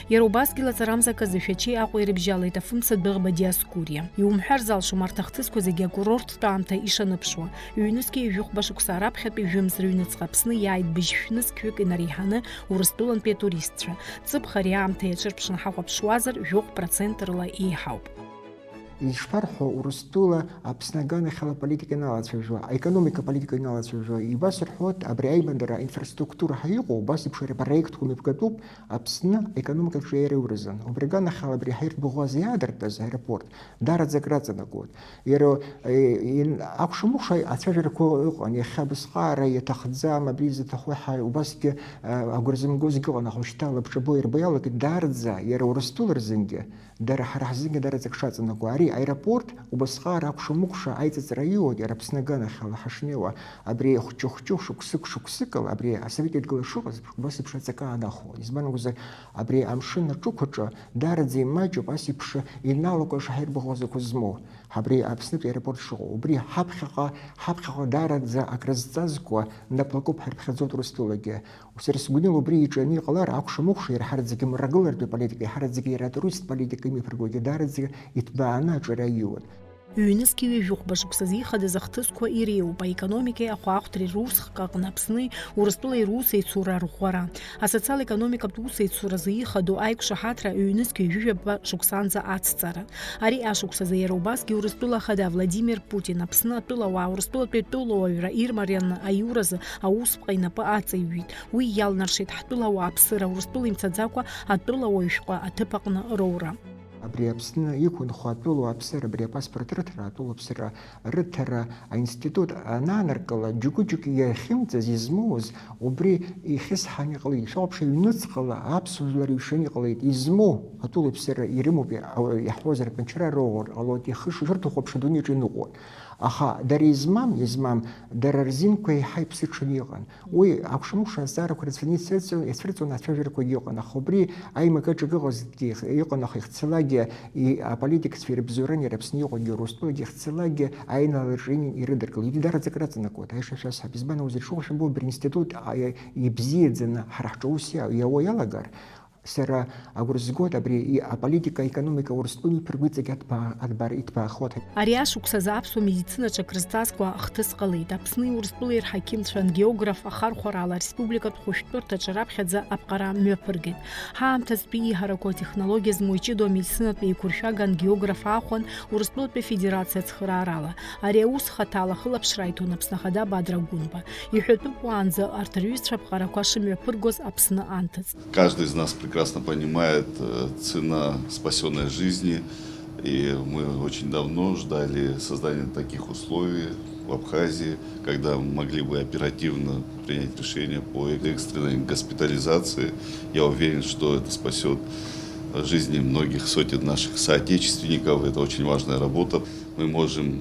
Иара убасгьы лаҵарамза аказы Шәачеи Аҟәеи ирыбжьалеит афымца дәыӷба Диоскуриа. Иумҳәар залшом арҭ ахҭысқәа зегьы акурорттә аамҭа ишаныԥшуа. Ҩнызқьи ҩажәихәба шықәса раԥхьатәи жәымз рыҩныҵҟа Аԥсны иааит быжь шәнызқьҩык инареиҳаны Урыстәылантәи атуристцәа. Ҵыԥх ари аамҭа иаҿырԥшны ҳахәаԥшуазар, жәохә процент рыла еиҳауп. Ишԥарҳәо, Урыстәыла Аԥсны аганахьала аполитика иналацәажәо, аекономика аполитика иналацәажәо, ибасырҳәоит, абри аимадара инфраструктура ҳәа иҟоу, убас еиԥш ари апроектқәа мҩаԥгатәуп Аԥсны аекономикаҿы иареиуразын. Убри аганахьала абри ҳаирбаӷәаза иаадыртыз аеропорт даараӡа акраҵанакуеит. Иара, е, ин-, акәша-мыкәша ацәажәарақәа ыҟан, иахьа абысҟаара иаҭахӡам, абри изаҭаху ҳәа убасгьы, а, агәра зымгозгьы ыҟан, аха уажәшьҭа лабҿабо ирбо иалагеит, даараӡа иара Урыстәыла рзынгьы, дара ҳара ҳзынгьы даараӡа акы шаҵанакуа. Ари аеропорт убасҟаара акәша-мыкәша аиҵыҵра аиуеит, иара Аԥсны аганахьала ҳашнеиуа, абри хәҷы-хәҷы шықәсык-шықәсыкала, абри асовет еидгыла шыҟаз, убас еиԥш аҵакы аанахәон. Избан акәзар, абри амшын аҿықәаҿы даараӡа имаҷуп ас еиԥш иналакәа шаҳаирбаӷәазақәа змоу. Абри Аԥснытәи аеропорт шыҟоу, убри ҳаԥхьаҟа, ҳаԥхьаҟа даараӡа акрызҵазкуа наплакуп ҳарԥхьаӡоит Урыстәылагьы. Сара сгәанала убри иҿианы иҟалар, акәша-мыкәша иара ҳараӡәгьы мрагылартә политика, иаҳараӡәгьы иара атуристтә политика имҩаԥыргогьы даараӡа иҭбааны аҿара ииуан. Ҩнызқьи ҩажәихәба шықәса зихадаз ахҭысқәа иреиуоуп аекономикеи ахәаахәҭреи русхк аҟны Аԥсни Урыстәылеи рус еицура арӷәӷәара, асоциал-економикатә ус еицуразы ихадоу аиқәшаҳаҭра ҩнызқьи ҩажәижәаба шықәсанӡа ацҵара. Ари ашықәсазы иара убасгьы Урыстәыла Ахада Владимир Путин Аԥсны атәылауаа Урыстәылатәи атәылауаҩра ирмарианы аиуразы аусԥҟа инапы аҵаҩит. Уи иалнаршеит ҳтәылауааԥсыра Урыстәыла имцаӡакәа атәылауаҩ шәҟәы аҭыԥ аҟны роура. Абри Аԥсны иқәынхо атәылауааԥсыра, абри апаспорт рыҭара, атәылауааԥсыра рыҭара аинститут анаанаркыла, џьгәыџьгәык иахьымӡаз, измоуз, убри ихьысҳаны иҟалеит. Шәоуп, ҩныҵҟала аԥсуа жәлар ишаны иҟалеит, измоу атәылауааԥсыра ирымоуп, иа-, иаҳҳәозар, атәанчара роур ҟалоит, ихы шырҭаху аԥша дунеиаҿ иныҟәоит. Аха дара измам, измам, дара рзинқәа еиҳа иԥсыҽны иҟан. Уи акәша-мыкәша азҵаарақәа рацәаны ицәырҵ-, ицәырҵуан, ацәажәарақәагьы ыҟан, аха убри аимак-аҿак ыҟазҭгьы иҟ-, иҟан, аха ихцалакгьы и-, аполитикцәа ирыбзоуран, иара Аԥсны иҟоугьы, Урыстәылагьы ихцалакгьы аинаалаҿы инин ирыдыркылеит. Идараӡак раҵанакуеит, аиша шәасҳәап. Избан акәзар, ишыҟоу шәымбо, убри аинститут, а, и-, ибзиаӡаны ҳара ҳҿы аус иа-, иауа иалагар, сара агәра згоит, абри и-, аполитика, аекономика Урыстәыла иԥыргәиҵагь аҭбаа-, аҭбаара иҭбаахоит. Ари ашықәсазы аԥсуа медицина ҽак рызҵазкуа ахҭыс ҟалеит. Аԥсни Урыстәылеи рҳақьымцәа ангиограф ахархәарала ареспубликатә хәышәтәырҭаҿы раԥхьаӡа аԥҟара мҩаԥыргеит. Ҳаамҭазтәи ииҳарақәоу атехнологиа змоу иҷыдоу амедицинатә еиқәыршәага ангиограф аахәан Урыстәылатәи Афедерациа ацхыраарала. Ари аус хаҭала ахылаԥшра иҭон Аԥсны Ахада Бадра Гәынба. Иҳәатәуп уаанӡа арҭ рҩызцәа аԥҟарақәа шымҩаԥыргоз Аԥсны анҭыҵ. Каждый из нас прекрасно понимает, э, цена спасённой жизни, и мы очень давно ждали создания таких условий в Абхазии, когда мы могли бы оперативно принять решение по экстренной госпитализации. Я уверен, что это спасёт жизни многих сотен наших соотечественников. Это очень важная работа. Мы можем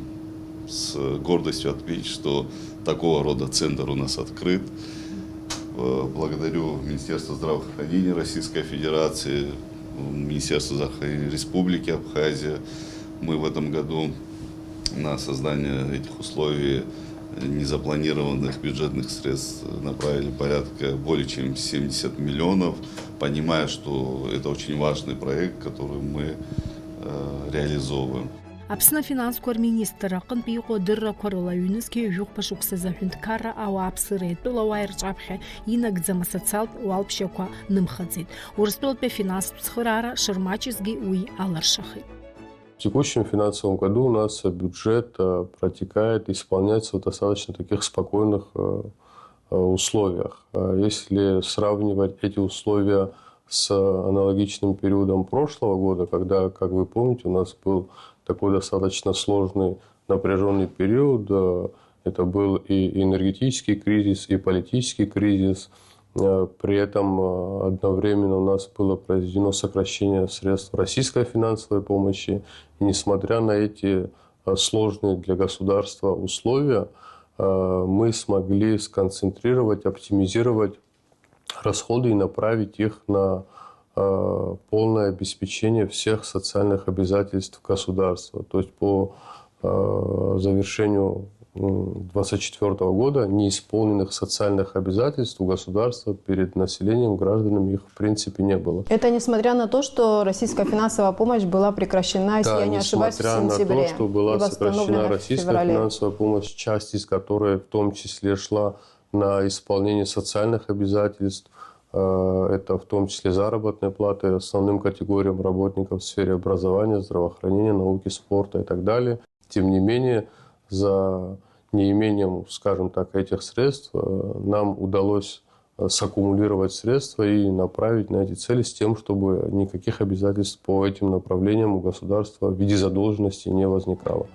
с гордостью отметить, что такого рода центр у нас открыт. Э, благодарю Министерство здравоохранения Российской Федерации, Министерство здравоохранения Республики Абхазия. Мы в этом году на создание этих условий незапланированных бюджетных средств направили порядка более чем семьдесят миллионов, понимая, что это очень важный проект, который мы, э, реализовываем. Аԥсны афинансқәа рминистрра аҟынтә иҟоу адыррақәа рыла, ҩнызқьи ҩажәихәба шықәсазы аҳәынҭқарра ауааԥсыреи атәылауааи рҿаԥхьа инагӡам асоциалтә уалԥшьақәа нымхаӡеит. Урыстәылатәи афинанстә цхыраара шырмаҷызгьы уи алыршахеит. В текущем финансовом году у нас бюджет, э, протекает, исполняется в достаточно таких спокойных, э, э, условиях. Э, если сравнивать эти условия с аналогичным периодом прошлого года, когда, как вы помните, у нас был такой достаточно сложный, напряжённый период, э, это был и энергетический кризис, и политический кризис, Э, При этом э, одновременно у нас было произведено сокращение средств российской финансовой помощи. И несмотря на эти э, сложные для государства условия, э, мы смогли сконцентрировать, оптимизировать расходы и направить их на э, полное обеспечение всех социальных обязательств государства. То есть по э, завершению двадцать четвёртого года неисполненных социальных обязательств у государства перед населением, гражданами их в принципе не было. Это несмотря на то, что российская финансовая помощь была прекращена, если Да, я не ошибаюсь, в несмотря на то, сентябре что была и восстановлена сокращена в российская феврале. Финансовая помощь, часть из которой в том числе шла на исполнение социальных обязательств, э, это в том числе заработные платы основным категориям работников в сфере образования, здравоохранения, науки, спорта и так далее. Тем не менее, за неимением, скажем так, этих средств э, нам удалось э, саккумулировать средства и направить на эти цели с тем, чтобы никаких обязательств по этим направлениям у государства в виде задолженности не возникало.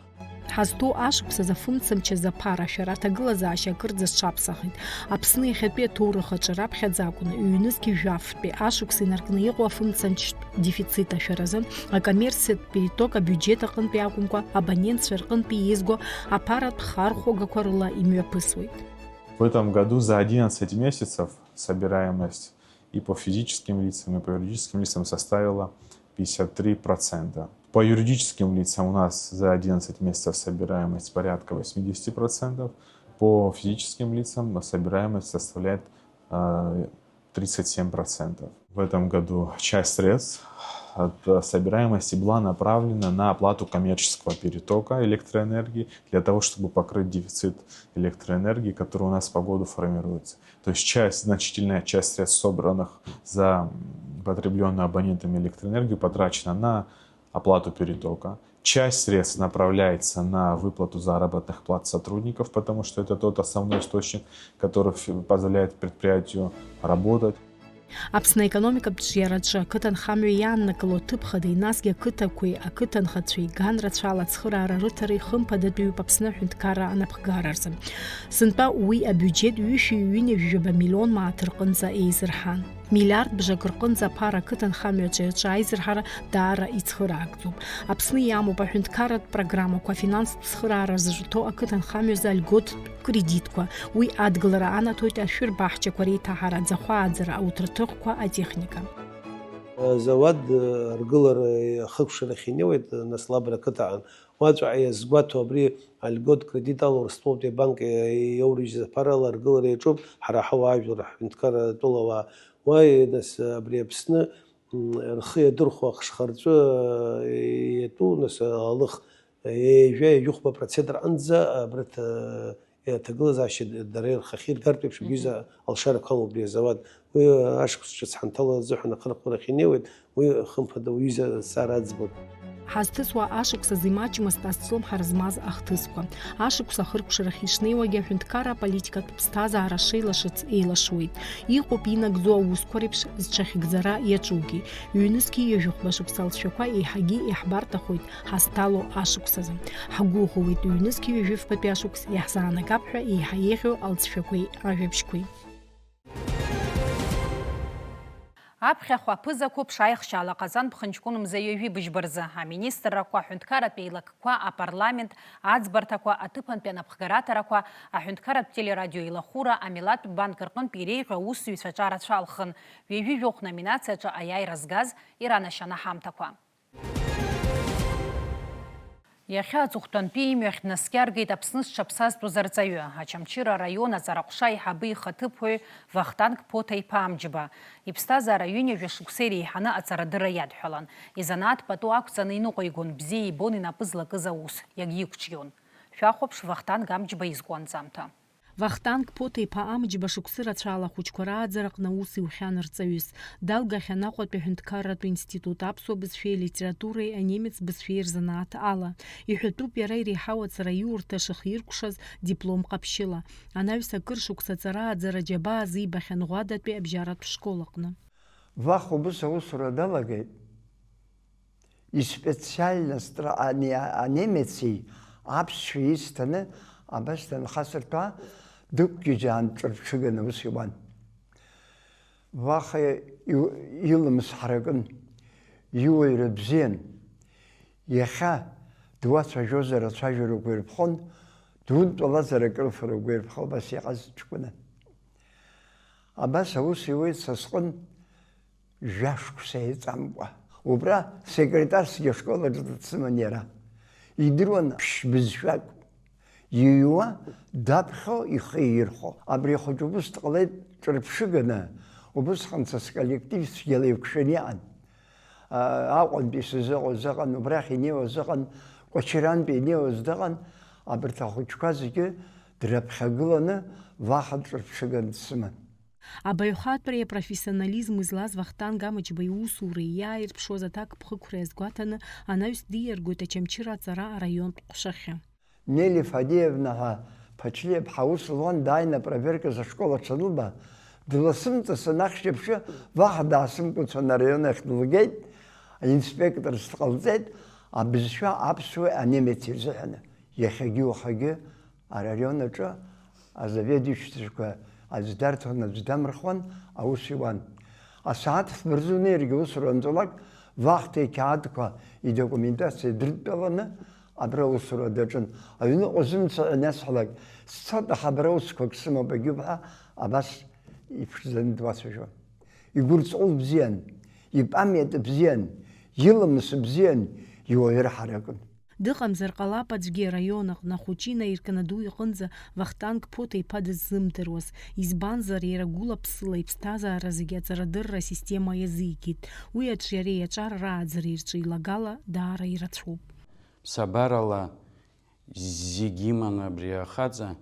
Ҳазҭоу ашықәсазы афымцамч азы аԥарашәара аҭагылазаашьа акырӡа зҽаԥсахит. Аԥсны иахьатәи аҭоурых аҿы раԥхьаӡа акәны, ҩнызқь жәафтәи ашықәс инаркны иҟоу афымцамчтә дефицит ашәаразы акоммерциатә периток абиуџьет аҟынтәи акәымкәа, абонентцәа рҟынтәи еизго аԥаратә хархәагақәа рыла имҩаԥысуеит. В этом году за одиннадцать месяцев собираемость и по физическим лицам, и по юридическим лицам составила пятьдесят три процента. По юридическим лицам у нас за одиннадцать месяцев собираемость порядка восьмидесяти процентов, по физическим лицам собираемость составляет э, тридцать семь процентов. В этом году часть средств от э, собираемости была направлена на оплату коммерческого перетока электроэнергии для того, чтобы покрыть дефицит электроэнергии, который у нас по году формируется. То есть часть, значительная часть средств, собранных за потребленную абонентами электроэнергию, потрачена на оплату перетока. Часть средств направляется на выплату заработных плат сотрудников, потому что это тот основной источник, который позволяет предприятию работать. Аԥсны аекономикатә ҿиараҿы ақыҭанхамҩа иааннакыло аҭыԥ хадеи насгьы ақыҭақәеи ақыҭанхацәеи ганрацәала ацхыраара рыҭареи хымԥадатәиуп Аԥсны аҳәынҭқарра анапхгара рзы. Сынтәа уи абиуџьет ҩышәи ҩынҩажәижәаба миллион мааҭ рҟынӡа еизырҳан. Миллиард бжак рҟынӡа аԥара ақыҭанхамҩаҿы иаҿу аизырҳара даара ицхыраагӡоуп. Аԥсны иамоуп аҳәынҭқарратә программақәа афинанстә цхыраара зыҿҭоу ақыҭанхамҩазы альготә кредитқәа. Уи адгылара анаҭоит ашәыр баҳчақәа реиҭаҳара, аӡахәа ааӡара, ауҭраҭыхқәа, атехника. Зауад ргылара ахыкәшарахь инеиуеит, нас Лабра ақыҭаҟан. Уаҵәҟьа иазгәаҭо абри альгот кредит ала Урыстәылатәи абанк иоурыжьыз аԥарала аргылара иаҿуп, ҳара ҳауаажәлар ҳҳәынҭқарра атәылауаа. Уа, нас, абри Аԥсны, м, рхы иадырхәо ахшхарҵәы, э, иатәу, нас, алых, ҩажәа, ҩажәихәба процент рҟынӡа абарҭ, э, аҭагылазаашьа дара ирхахьы иргартә еиԥш абҩыза алшарақәа амоуп абри азауад. Уи ашықәс ҿыц ҳанҭало азыҳәан ахырхәарахь инеиуеит, уи хымԥада уҩыза азҵаара аӡбоит. Ҳазҭысуа ашықәс азы имаҷмызт азҿлымҳара змаз ахҭысқәа. Ашықәс ахыркәшарахь ишнеиуагьы аҳәынҭқарра аполитикатә ԥсҭазаара шеилашыц еилашуеит. Иҟоуп инагӡоу аусқәа реиԥш зҽахьыгӡара иаҿугьы. Ҩнызқьи ҩажәихәба шықәса алҵшәақәа еиҳагьы иаҳбарҭахоит ҳазҭало ашықәс азы. Ҳгәыӷуеит ҩнызқьи ҩажәи фбатәи ашықәс иаҳзаанагап ҳәа еиҳа еиӷьу алҵшәақәеи ажәабжьқәеи. Аԥхьахә аԥызақәа ԥшааихшьаала Ҟазан ԥхынҷкәын мза ҩажәи быжьба рзы, аминистррақәа, аҳәынҭқарратә еилакқәа, апарламент, аӡбарҭақәа, аҭыԥантәи анапхгараҭарақәа, аҳәынҭқарратә телерадиоеилахәыра, амилаҭтә банк рҟынтә иреиӷьу аусзуҩцәа аҿарацәа алхын, ҩажәи жәохә номинациаҿы аиааира згаз иранашьан аҳамҭақәа. Иахьа аҵыхәтәантәи имҩахь днаскьаргеит Аԥсны зҽаԥсазтәыз арҵаҩы, Очамчыра араион аҵараҟәша аиҳабы ихаҭыԥуаҩ Вахтанг Ԥоҭа-иԥа Амҷба. Иԥсҭазаара ҩынҩажәа шықәса иреиҳаны аҵарадырра иадҳәалан, изанааҭ пату ақәҵаны иныҟәигон, бзиа ибон инапы злакыз аус, иагьиқәҿион. Шәахәаԥш Вахтанг Амҷба изку анҵамҭа. Вахтанг Ԥоҭа-иԥа Амҷба шықәсы рацәала ахәыҷқәа рааӡараҟны аус иухьан рҵаҩыс. Далгахьан Аҟәатәи аҳәынҭқарратә институт аԥсуа бызшәеи алитературеи анемец бызшәеи рзанааҭ ала. Иҳәатәуп иара иреиҳау ацара иурҭа шахьиркәшаз диплом ҟаԥшьыла. Анаҩс акыр шықәса аҵара ааӡара џьабаа азибахьан Ӷәадатәи абжьаратә школ аҟны. Вахтанг убыс аусура далагеит. Испециальностра ани-, анемеци аԥсшәеи исҭаны, абас данхасырҭәа, дықәгьежьаан ҿырԥшыганы ус иуан. Уаха иу-, иламыс ҳаракын, иуаҩра бзиан. Иахьа дуацәажәозар ацәажәарақәа ирԥхон, дунтәалазар акрыфара угәы ирԥхо, абас иҟаз ҷкәынан. Абас аус иуеит са сҟын. Жәашықәса еиҵамкәа. Убра секретарсгьы ашкол аҿы дсыман иара. Идыруан ԥшь бызшәак. Иҩуа, даԥхьо, ихы иирхәо. Абри ахәыҷ убыс дҟалеит ҿырԥшыганы, убысҟан са сколлектив цәгьала еиқәшәаны иҟан. А, Аҟәантәи сызыҟоз ыҟан, убрахь инеиуаз ыҟан, Кәачырантәи инеиуаз дыҟан, абарҭ ахәыҷқәа зегьы дрыԥхьагыланы, Ваха ҿырԥшыганы дсыман. Абаҩхатәреи апрофессионализми злаз Вахтанг Амҷба иусуреи иааирԥшуаз аҭакԥхықәреи азгәаҭаны анаҩс дииаргоит Очамчыра аҵара араионтә ҟәшахьы. Нели Фадеевна ҳәа Ԥачлиаԥҳа аус луан, дааины апроверказ ашкол аҽанылба, дласымҵасын, ахьшьаԥшьы Ваха даасымкәацәан араион ахь дылгеит, аинспекторс дҟалҵеит, абызшәа аԥсуеи анемеци рзыҳәаны. Иахьагьы уахагьы араион аҿы азаведующиқәа аӡә дарҭон, аӡә дамырхуан, аус иуан. Асааҭ фба рзы унеиргьы аусура анҵәалак, Вахтеи қьаадқәа идокументациа дрыдтәаланы абра аусура даҿын. Аҩныҟа узымцаҳәа ианасҳәалак, сцоит, аха абра усқәак сымоуп, агьуп ҳәа абас иԥшӡаны дуацәажәон. Игәырҵҟәыл бзиан, ипамиат бзиан, иламыс бзиан, иуаҩра ҳаракын. Дыҟамзар ҟалап аӡәгьы араион аҟны ахәыҷы инаиркны аду иҟынӡа Вахтанг Ԥоҭа-иԥа дыззымдыруаз, избанзар, иара гәыла-ԥсыла иԥсҭазаара зегьы аҵарадырра асистема иазикит. Уи аҿиареи аҿар рааӡареи рҿы илагала даара ирацәоуп. Ԥсабарала зегь иман абри ахаҵа,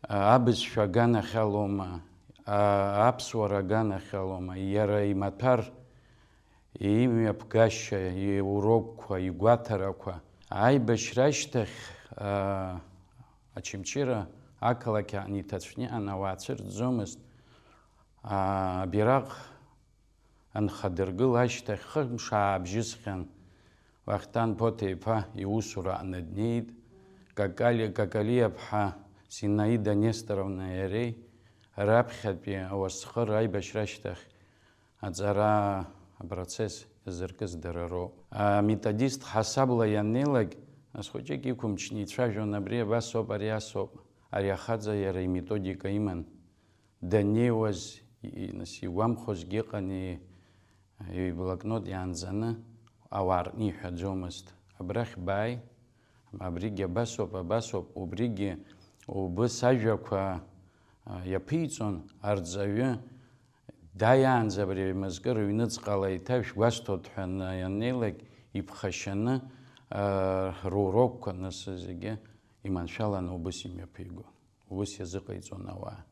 а, абызшәа аганахьалома, а, аԥсуара аганахьалома, иара имаҭәар, имҩаԥгашьа, иурокқәа, игәаҭарақәа. Аибашьра ашьҭахь, а, Очамчыра ақалақь аан иҭацәны иҟан, ауаа цәырҵӡомызт. А, абираҟ анхадыргыл ашьҭахь хымш аабжьысхьан, Вахтанг Ԥоҭа-иԥа иусура аҟны днеит. Какали-, Какалиаԥҳа Зинаида Несторовна иареи раԥхьатәи ауасхыр аибашьра ашьҭахь аҵара апроцесс иазыркыз дара роуп. Аметодист ҳасабла ианнеилак, нас хәыҷык иқәымчны ицәажәон, абри абас ауп, ари ас ауп. Ари ахаҵа иара иметодика иман. Даннеиуаз, и-, нас игәамхозгьы ыҟан, и-, иблокнот иаанҵаны ауаа рҟны иҳәаӡомызт. Абрахь бааи, абригьы абасоуп, абасоуп, убригьы убыс ажәақәа, а, иаԥиҵон, арҵаҩы дааиаанӡа абри мызкы рыҩныҵҟала еиҭа шәгәасҭоит ҳәа ан-, ианнеилак, иԥхашьаны, а, рурокқәа, нас зегьы иманшәаланы убыс имҩаԥигон. Ус иазыҟаиҵон ауаа.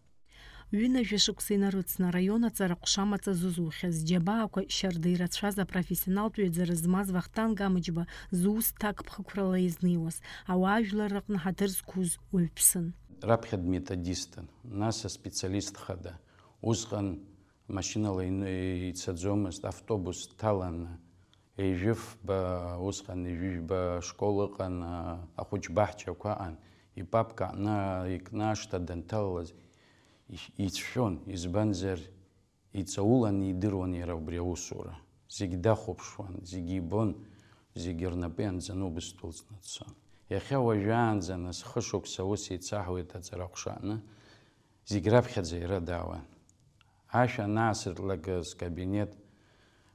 Ҩынажәа шықәса инарыцны араион аҵара ҟәша амаҵ азызухьаз, џьабаақәа шьарда ирацәаз апрофессионалтә ҩаӡара змаз Вахтанг Амҷба зус ҭакԥхықәрала иазнеиуаз, ауаажәлар рыҟны ҳаҭыр зқәыз уаҩԥсын. Раԥхьа дметодистын, нас аспециалист хада. Усҟан машьынала ин-, ицаӡомызт, автобус дҭаланы, ҩажәифба, усҟан ҩажәижәба школ ыҟан, а, ахәыҷ баҳчақәа аҟан, ипапка аҟны икны ашҭа данҭалалаз, ишь-, ицәшәон, избанзар, иҵауланы идыруан иара убри аусура. Зегь дахәаԥшуан, зегь ибон, зегь рнапы ианҵаны убыс дәылҵны дцон. Иахьа уажәаанӡа, нас, хышықәса ус еицаҳуеит аҵара ҟәшаҟны, зегь раԥхьаӡа иара даауан. Ашә анаасыртлакыз кабинет,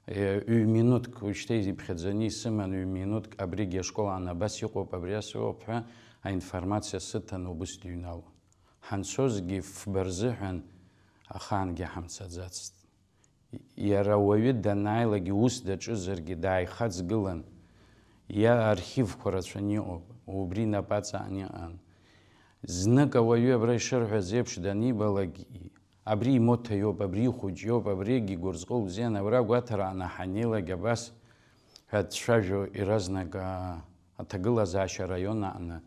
е, ҩ-минуҭк, уажәшьҭа иԥхьаӡаны исыман ҩ-минуҭк, абригьы ашкол аан абас иҟоуп, абри ас иҟоуп ҳәа аинформациа сыҭан убыс дыҩналон. Ҳанцозгьы фба рзыҳәан ахаангьы ҳамцаӡацт. Иара уаҩы данааилак иус даҿызаргьы дааихаҵгылан, иа-, архивқәа рацәаны иҟоуп, убри инапы аҵаҟаны иҟан. Знык ауаҩы абра ишырҳәаз еиԥш данибалак, абри имоҭа иоуп, абри ихәыҷ иоуп, абригьы гәырҵҟәыл бзиан, абра агәаҭараҟны ҳаннеилак абас ҳәа дцәажәо иаразнак, аа, аҭагылазаашьа араион аҟны,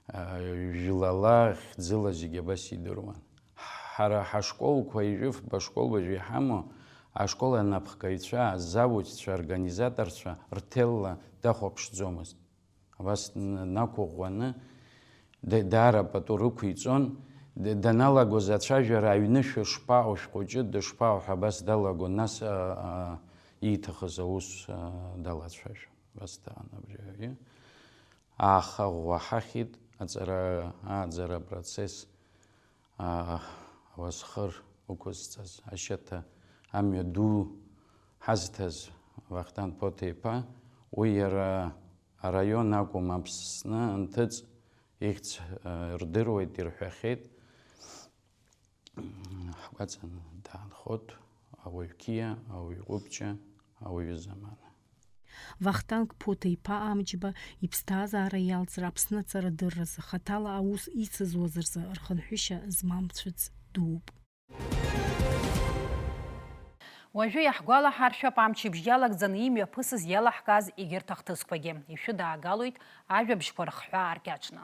аа, жәлала, хьӡыла зегьы абас идыруан. Ҳара ҳашколқәа ижәыфба школ уажәы иҳамоу ашкол анапхгаҩцәа, азавучцәа, аорганизаторцәа рҭелла дахәаԥшӡомызт. Абас н-, днақәыӷәӷәаны д-, даара пату рықәиҵон, Д-, даналагоз ацәажәара аҩнышә шԥаҟоу, шәхәыҷы дышԥаҟоу ҳәа абас далагон, нас, а, а, ииҭахыз аус, а, далацәажәон. Убас даан абри аҩы. Ааха ӷәӷәа ҳахьит, аҵара, ааӡара апроцесс, а, ауасхыр ықәызҵаз, ашьаҭа амҩа ду ҳазҭаз Вахтанг Ԥоҭа-иԥа, уи иара араион акәым, Аԥсны анҭыҵ ихьӡ, а, рдыруеит, ирҳәахьеит. Ҳгәаҵан даанхоит ауаҩ қьиа, ауаҩ ҟәыбҷа, ауаҩы замана. Вахтанг Ԥуҭа-иԥа Амҷба иԥсҭазаара иалҵра Аԥсны аҵарадырразы хаҭала аус ицызуаз рзы рхынҳәышьа змам цәыӡ дууп. Уажәы иаҳгәалаҳаршәап амчыбжь иалагӡаны имҩаԥысыз иалаҳкааз егьырҭ ахҭысқәагьы. Ишәыдаагалоит ажәабжьқәа рыхҳәаа ркьаҿны.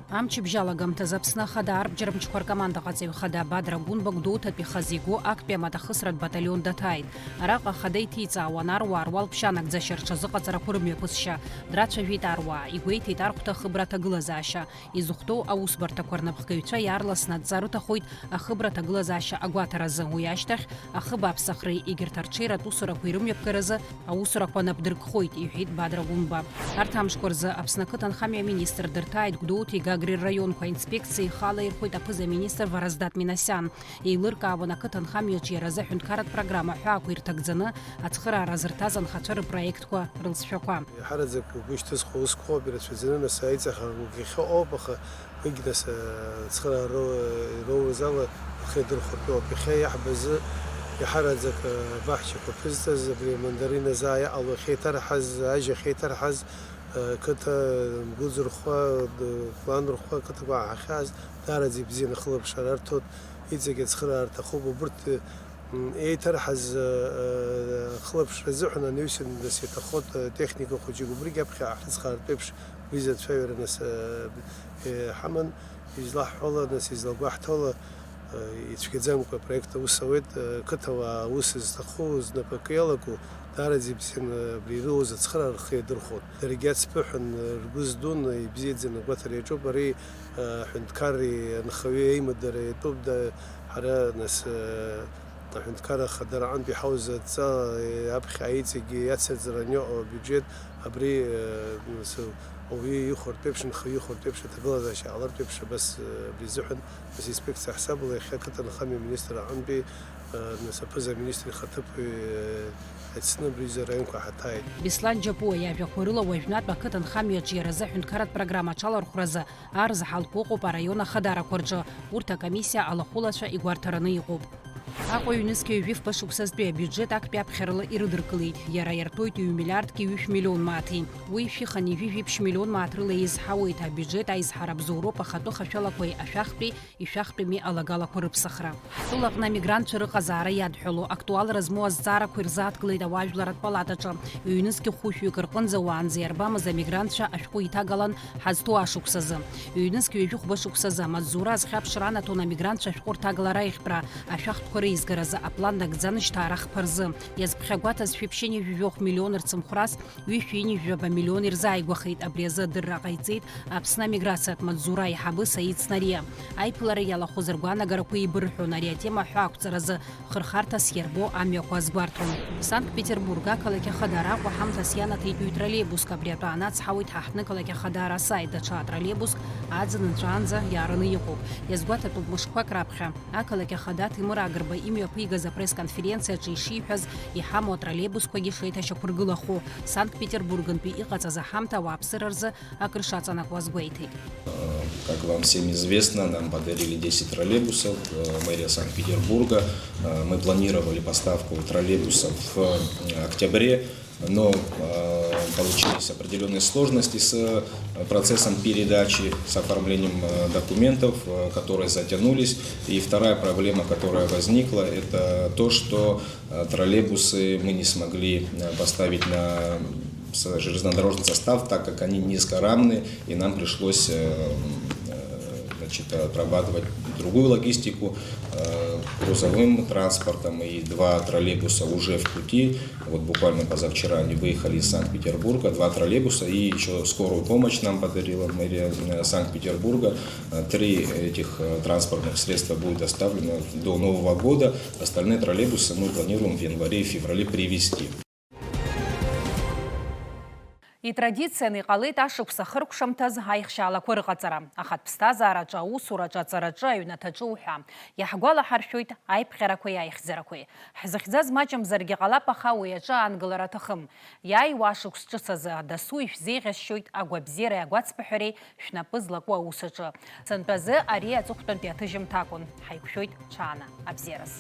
Амчыбжь алагамҭазы Аԥсны Ахада арбџьармчқәа ркомандаҟаҵаҩ хада Бадра Гәынба Гәдоуҭатәи ихазы игәы актәи амаҭахысратә баталион даҭааит. Араҟа ахада иҭиҵаауан аруаа руалԥшьа анагӡашьа рҿазыҟаҵарақәа рымҩаԥысшьа. Драцәажәеит аруаа, игәеиҭеит архәҭа ахыбра аҭагылазаашьа. Изыхәҭоу аусбарҭақәа рнапхгаҩцәа иаарласны адҵа рыҭахоит ахыбра аҭагылазаашьа агәаҭаразы. Уи ашьҭахь ахыб аԥсахреи егьырҭ арҽеиратә усурақәеи рымҩаԥгаразы аусурақәа нап дыркхоит, иҳәеит Бадра Гәынба. Арҭ амшқәа рзы Аԥсны ақыҭанхамҩа аминистр дырҭааит Гәдоуҭеи Гагреи рраионқәа аинспекциа ихала ирхәеит аԥыза-министр Вараздат Минасиан. Еилыркаауан ақыҭанхамҩаҿы иара азы аҳәынҭқарратә программа аҳәаақәа ирҭагӡаны ацхыраара зырҭаз анхацәа рыпроектқәа рылҵшәақәа. Иаҳараӡак угәы ишьҭызхуа усқәоуп ирацәаӡаны, нас аиҵаха угәы иахьоуп, аха уигь, нас, ацхыраара роу-, ироуз ала рхы иадырхәартәуп. Иахьа иаҳбазы иаҳараӡак абаҳчақәа ԥызҵаз, абри амандарина заа иҟало ахьеиҭарҳаз, ажьа ахьеиҭарҳаз, ақыҭа мгәыӡырхәа, планрхәа ақыҭақәа ааҳахьаз, даараӡа ибзианы ахылаԥшра арҭоит, иҵегь ацхыраара рҭахуп. Убырҭ, м, еиҭарҳаз, ы, ы, ахылаԥшра азыҳәан анаҩсан, нас, иаҭахоит, ы, техника хәыҷык, убригь аԥхьа аҳрыцхаартә еиԥш уи зацәажәара, нас, ы, ы, ҳаман, излаҳҳәола, нас, излагәаҳҭола, ы, ицәгьаӡамкәа апроект аус ауеит, ы, қыҭауаа аус зҭаху, знапы акы иалаку, даараӡа ибзианы абри ирылоу зыцхыраара рхы иадырхәон. Даргьы ацԥыҳәан, ы, ргәы здун, ибзиаӡаны агәаҭара иаҿуп, ари, ы, аҳәынҭқарреи анхаҩы еимадара иатәуп, да, ҳара, нас, ы, аҳәынҭқарра ахадара аҟынтә иҳауз адҵа, ы, аԥхьа аиҵегьы иацырҵараны иҟоу абиуџьет, абри, ы, нас, ауаҩы ихәартә еиԥш, анхаҩы ихәартә еиԥш аҭагылазаашьа ҟалартә еиԥш абас, ы, абри азыҳәан, нас, инспекциа ҳасабала иахьа ақыҭанхамҩа аминистр аҟынтәи, ы, нас, аԥыза-министр ихаҭыԥуаҩ, ы, ицны абри аҩыза араионқәа ҳаҭааит. Беслан Џьапуа иажәақәа рыла, уажәнатә ақыҭанхамҩаҿы иара азы аҳәынҭқарратә программа аҽалархәразы арзаҳалқәа ыҟоуп араион ахадарақәа рҿы. Урҭ акомиссиа алахәылацәа игәарҭараны иҟоуп. Аҟәа ҩнызқьи ҩажәи фба шықәсазтәи абиуџьет актәи аԥхьарала ирыдыркылеит. Иара иартәоит ҩ миллиардки ҩышә миллион мааҭи. Уи шәи хынҩажәи жәиԥшь миллион мааҭ рыла еизҳауеит абиуџьет аизҳара абзоуроуп ахатәы хашәалақәеи ашәахтәи, ишәахтәи ми алагалақәа рыԥсахра. Ҳтәылаҟны амигрантцәа рыҟазаара иадҳәало актуалра змоу азҵаарақәа ирзааҭгылеит ауаажәларратә палатаҿы. Ҩнызқьи хәышәҩык рҟынӡа уаанӡа иарбамыз амигрантцәа ашәҟәы иҭагалан ҳазҭоу ашықәсазы. Ҩнызқьи ҩажәи хәба шықәсазы амаҵзура азхьаԥшра анаҭон амигрантцәа ашәҟәы рҭагалара аиӷьтәра, ашәахтәқәа реизгаразы аплан нагӡан шьҭа арахԥа рзы. Иазԥхьагәаҭаз шәи ԥшьынҩажәи жәохә миллион рцымхәрас ҩышәи ҩынҩажәи жәаба миллион ирзааигәахеит. Абри азы адырра ҟаиҵеит Аԥсны амиграциатә маҵзура аиҳабы Саид Снариа. Аиԥылара иалахәыз ргәаанагарақәа еибырҳәон ари атема аҳәаақәҵаразы хырхарҭас иарбоу амҩақәа азгәарҭон. Санкт-Петербург ақалақь ахадара Аҟәа ҳамҭас ианаҭеит ҩ-троллейбуск, абри атәы анацҳауеит ҳа ҳҭнықалақь ахадара асайт, даҽа атроллейбуск аӡын нҵәаанӡа иаараны иҟоуп. Иазгәаҭатәуп мышқәак раԥхьа ақалақь ахада Ҭемыр Агрба имҩаԥигаз апресс-конференциаҿы ишиҳәаз, иҳамоу атроллейбусқәагьы шеиҭашьақәыргылахо, Санкт-Петербургынтәи иҟаҵаз аҳамҭа ауааԥсыра рзы акыр шаҵанакуаз гәеиҭеит. Как вам всем известно, нам подарили десять троллейбусов, э, мэрия Санкт-Петербурга. Э, мы планировали поставку троллейбусов в, э, октябре, но, э, получились определённые сложности с, э, процессом передачи, с оформлением, э, документов, э, которые затянулись. И вторая проблема, которая возникла, это то, что, э, троллейбусы мы не смогли, э, поставить на с-, железнодорожный состав, так как они низкорамные, и нам пришлось, э, э, Значит, отрабатывать другую логистику, э, грузовым транспортом, и два троллейбуса уже в пути. Вот буквально позавчера они выехали из Санкт-Петербурга, два троллейбуса, и еще скорую помощь нам подарила мэрия, э, Санкт-Петербурга. Э, три этих, э, транспортных средства будет доставлено до Нового года. Остальные троллейбусы мы планируем в январе и феврале привезти. Итрадицианы иҟалеит ашықәс ахыркәшамҭаз аихшьаалақәа рыҟаҵара. Ахатә ԥсҭазаараҿы, аусураҿы, аҵараҿы, аҩнаҭаҿы уҳәа. Иаҳгәалаҳаршәоит аиԥҟьарақәеи аихьӡарақәеи. Ҳзыхьӡаз маҷымзаргьы ҟалап, аха уи аҿы аангылара аҭахым. Иааиуа ашықәс ҿыц азы дасу ишәзеиӷьасшьоит агәабзиареи агәацԥыҳәареи шәнапы злаку аус аҿы. Сынтәазы ари аҵыхәтәантәи аҭыжьымҭ акәын. Ҳаиқәшәоит ҽааны абзиараз.